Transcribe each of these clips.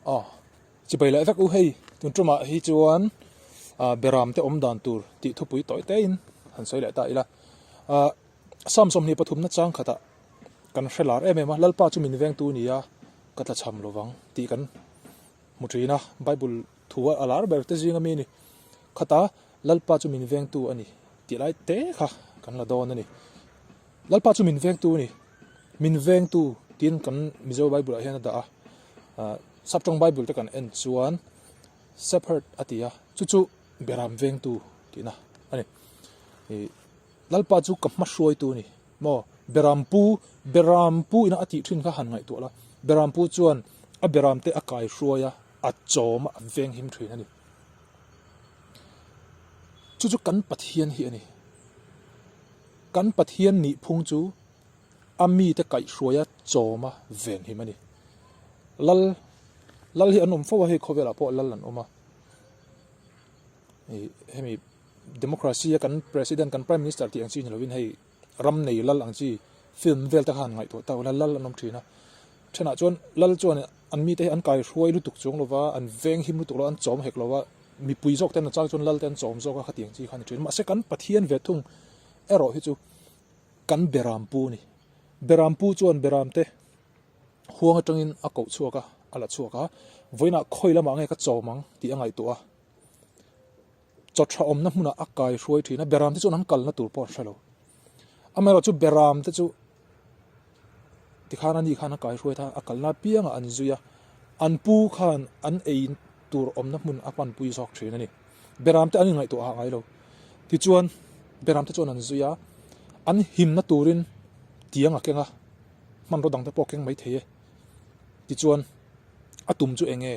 Aw, chibai leh vek u hei, tun tumah hi chuan beram te awm dan tur tih thupui tawi tein han sawi leh ta ila. Psalm 23 na chang khatah kan hre lar em em a, Lalpa chu min vengtu a ni a, ka tlachham lovang tih kan hmu thin a, Bible thu a lar ber te zinga mi a ni. Khata Lalpa chu min vengtu a ni tih lai te kha kan la dawn a ni. Lalpa chu min vengtu a ni, min vengtu tiin kan Mizo Bible ah hian a dah a, Saptawng Bible te kan en chuan Shepherd a ti a, chu chu Beram vengtu tihna a ni. Lalpa chu ka hma hruaitu a ni maw? Beram pu, Beram pu ina a tih thin kha han ngaihtuah la, Beram pu chuan a Beram te a kai hruai a, a chawm a, a venghim thin a ni. Chu chu kan Pathian hi a ni. Kan Pathian nih phung chu a mite kaihhruaia chawma venhim a ni. Lal, Lal hi an awm fo a, hei khawvelah pawh Lal an awm a. Hemi democracy a kan President, kan Prime Minister tih ang chi ni lovin hei ram nei Lal ang chi film vel te kha han ngaihtuah ta ula Lal an awm thin a. Thenah chuan Lal chuan an mite hi an kaihruai lutuk chuang lova, an venghim lutuk lo, an chawm hek lova, Mipui zawk ten a chang chuan lal te an chawm zawk a khatiang chi kha a ni thin. Mahse kan Pathian ve thung erawh hi chu kan Beram pu a ni. Beram pu chuan Beram te huang atangin a koh chhuak a, a la chhuak a. Vawiinah khawi lamah nge ka chawm ang tih a ngaihtuah a. Chaw tha awmna hmunah a kai hruai thin a, Beram te chuan an kalna tur pawh an hre lo. Amaherawh chu Beram te chu Tikhan ani khan a kaihruai ta, a kalna apiangah an zui a, an pu khan an ei tur awmna hmun a panpui zawk thin a ni. Beram te an inngaihtuah hah ngai lo. Tichuan, Beram te chuan an zui a, an himna turin tiang a keng a, hmanraw dang te pawh a keng mai thei e. Tichuan, a tum chu eng nge?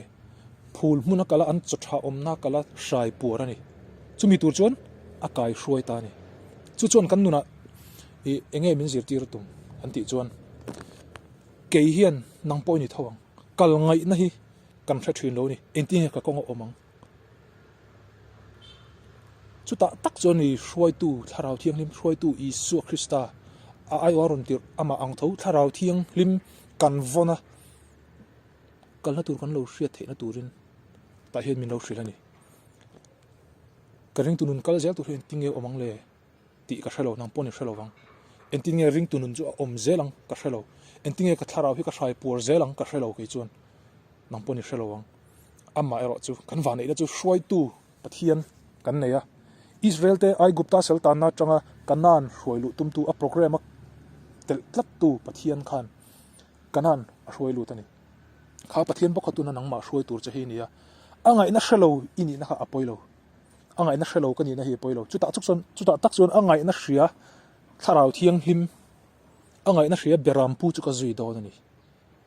Phul hmun a kal a, an chaw tha awmna a kal a, hrai puar a ni. Chumi tur chuan a kai hruai ta a ni. Chu chuan kan nunah ih eng nge min zirtir a tum an tih chuan kei hian nang pawh i ni tho ang. Kal ngaihna hi kan hre thin lo a ni. Engtin nge ka kawng a awm ang? Chutah tak chuan i hruaitu Thlarau Thianghlim hruaitu Isua Krista a aiawh a rawn tirh amah ang tho Thlarau Thianghlim kan vawn a, kalna tur kan lo hriat theihna turin tah hian min lo hrilh a ni. Ka ringtu nun kal zel tur hi engtin nge awm ang le tih ka hre lo, nang pawh ni hre lo vang. Engtin nge ringtu nun chu a awm zel ang ka hre lo, engtin nge ka thlarau hi ka hrai puar zel ang ka hre lo kei chuan nang pawh ni hre lo vang. Amah erawh chu kan vanneihna chu hruaitu Pathian kan nei a, Israel te Aigupta sal tanna atanga Kanaan hruai luh tumtu a program a telh tlattu Pathian khan Kanaan a hruai lut a ni. Kha Pathian bawk kha tuna nangmah hruai tur che hi a ni a, a ngaihna hre lo i nihna kha a pawi lo. A ngaihna hre lo ka nihna hi a pawi lo. Chutah chuk chuan chutah tak chuan a ngaihna hria Thlarau Thianghlim, a ngaihna hria Berampu chu ka zui dawn a ni.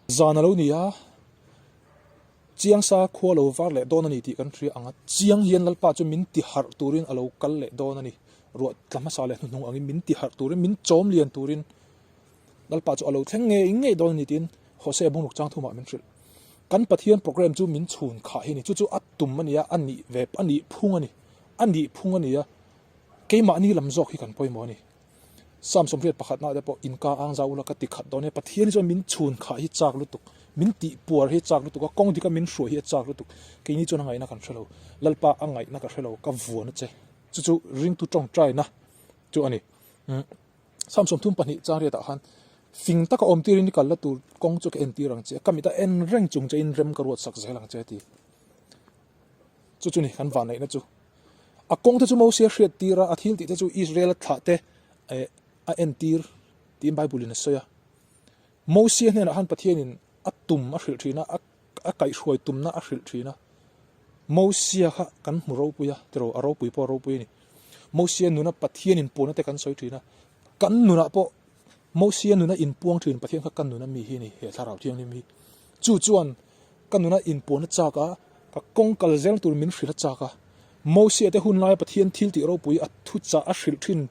Zan a lo ni a. Chiang sa khua lo var leh dawn a ni tih kan hria ang a, chiang hian Lalpa chu min ti harh turin a lo kal leh dawn a ni. Ruah tla hmasa leh hnuhnung angin min ti harh turin, min chawm lian turin Lalpa chu a lo thleng ngei ngei dawn a ni tiin Hosea bungruk chang thumah min hrilh. Kan Pathian program chu min chhun khah hi a ni. Chu chu a tum a ni a, a nih ve, a nih phung a ni. A nih phung a ni a, keimahni lam zawk hi kan pawimawh a ni. Psalm 81 pakhatna te pawh inka ang zau ula ka ti khat dawn e, Pathian hi chuan min chhun khah hi chak lutuk, min tih puar hi chak lutuk a, kawng dika min hruai hi a chak lutuk, keini chuan a ngaihna kan hre lo, Lalpa a ngaihna ka hre lo, ka vuan a che, chu chu ringtu tawngtaina chu a ni. Psalm 32 chang riatah khan fing taka awm tirin i kalna tur kawng chu ka entir ang che, ka mit a en reng chung che in rem ka ruat sak zel ang che a ti. Chu chu ni kan vanneihna chu. A kawng te chu Mosia hriat tir a, a thil tih te chu Israel-a thlah te eh a entir tiin Bible in a sawi a. Mosia hnenah khan Pathianin a tum a hrilh thin a, a kaihhruai tumna a hrilh thin a. Mosia kha kan hmu ropui a, tiraw a ropui pawh a ropui a ni. Mosia nuna Pathian inpuanna te kan sawi thin a, kan nunah pawh Mosia nuna inpuang thin Pathian kha kan nuna mi hi a ni, he Thlarau Thianghlim hi. Chu chuan Ka nuna inpuan a chak a, ka kawng kal zel tur min hrilh a chak a. Mosia te hun laia Pathian thil tih ropui a thu chah a hrilh thin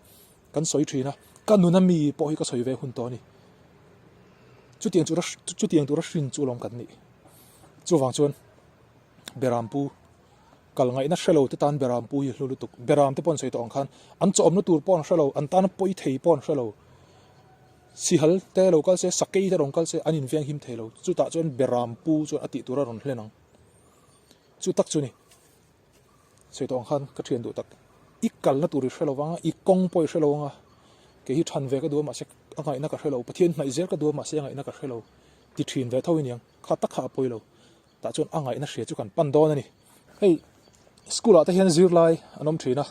kan sawi thin a, ka nuna mi pawh hi ka sawi ve hun tawh a ni. Chutiang tura chutiang tura hrin chu alawm kan nih. Chuvang chuan Berampu kal ngaihna hre lo te tan Berampu hi hlu lutuk. Beram te pawh an sawi tawh ang khan an chawmna tur pawh an hre lo, an tana pawi thei pawh an hre lo. Sihal te lo kal se, sakei te rawn kal se an inveng him thei lo. Chutah chuan Beram pu chuan a tih tur a rawn hlen ang. Chu tak chu ni. Sawi tawh ang khan ka thian duh tak. I kalna tur i hre lo vang a, i kawng pawh i hre lo ang a. Kei hi than ve ka duh a mahse a ngaihna ka hre lo, Pathian hnaih zel ka duh a mahse a ngaihna ka hre lo ti thin ve tho i niang. Kha tak kha a pawi lo. Tah chuan a ngaihna hria chu kan pan dawn a ni. Hei school ah te hian zirlai an awm thin a,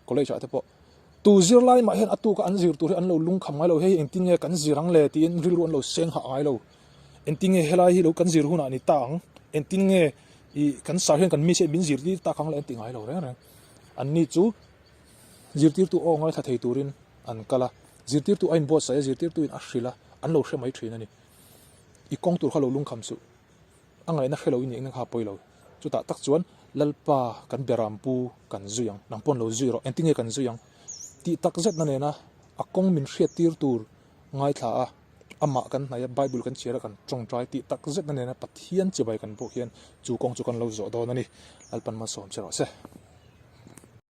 college ah te pawh. Tu zirlai mah hian a tuka an zir tur hi an lo lungkham ngai lo, hei engtin nge kan zir ang le tiin rilru an lo seng hah ngai lo. Engtin nge helai hi lo kan zir hunah a ni ta ang, engtin nge ih kan sar hian kan miss hian min zirtir tak ang le an ti ngai lo reng reng. Anni chu zirtirtu aw ngaithla thei turin an kal a, zirtirtu a inbuatsaih a, zirtirtuin a hrilh a, an lo hre mai thin a ni. I kawng tur kha lo lungkham suh. A ngaihna hre lo i nih na kha a pawi lo. Chutah tak chuan Lalpa kan beram pu kan zui ang, nang pawn lo zui rawh, engtin nge kan zui ang? Tih tak zetna nena a kawng min hriattir tur ngaithla a, amah kan hnaih a, Bible kan chhiar a, kan tawngtai tih tak zetna nena Pathian chibai kan pawh hian chu kawng chu kan lo zawh dawn a ni. Lalpan malsawm che rawh se.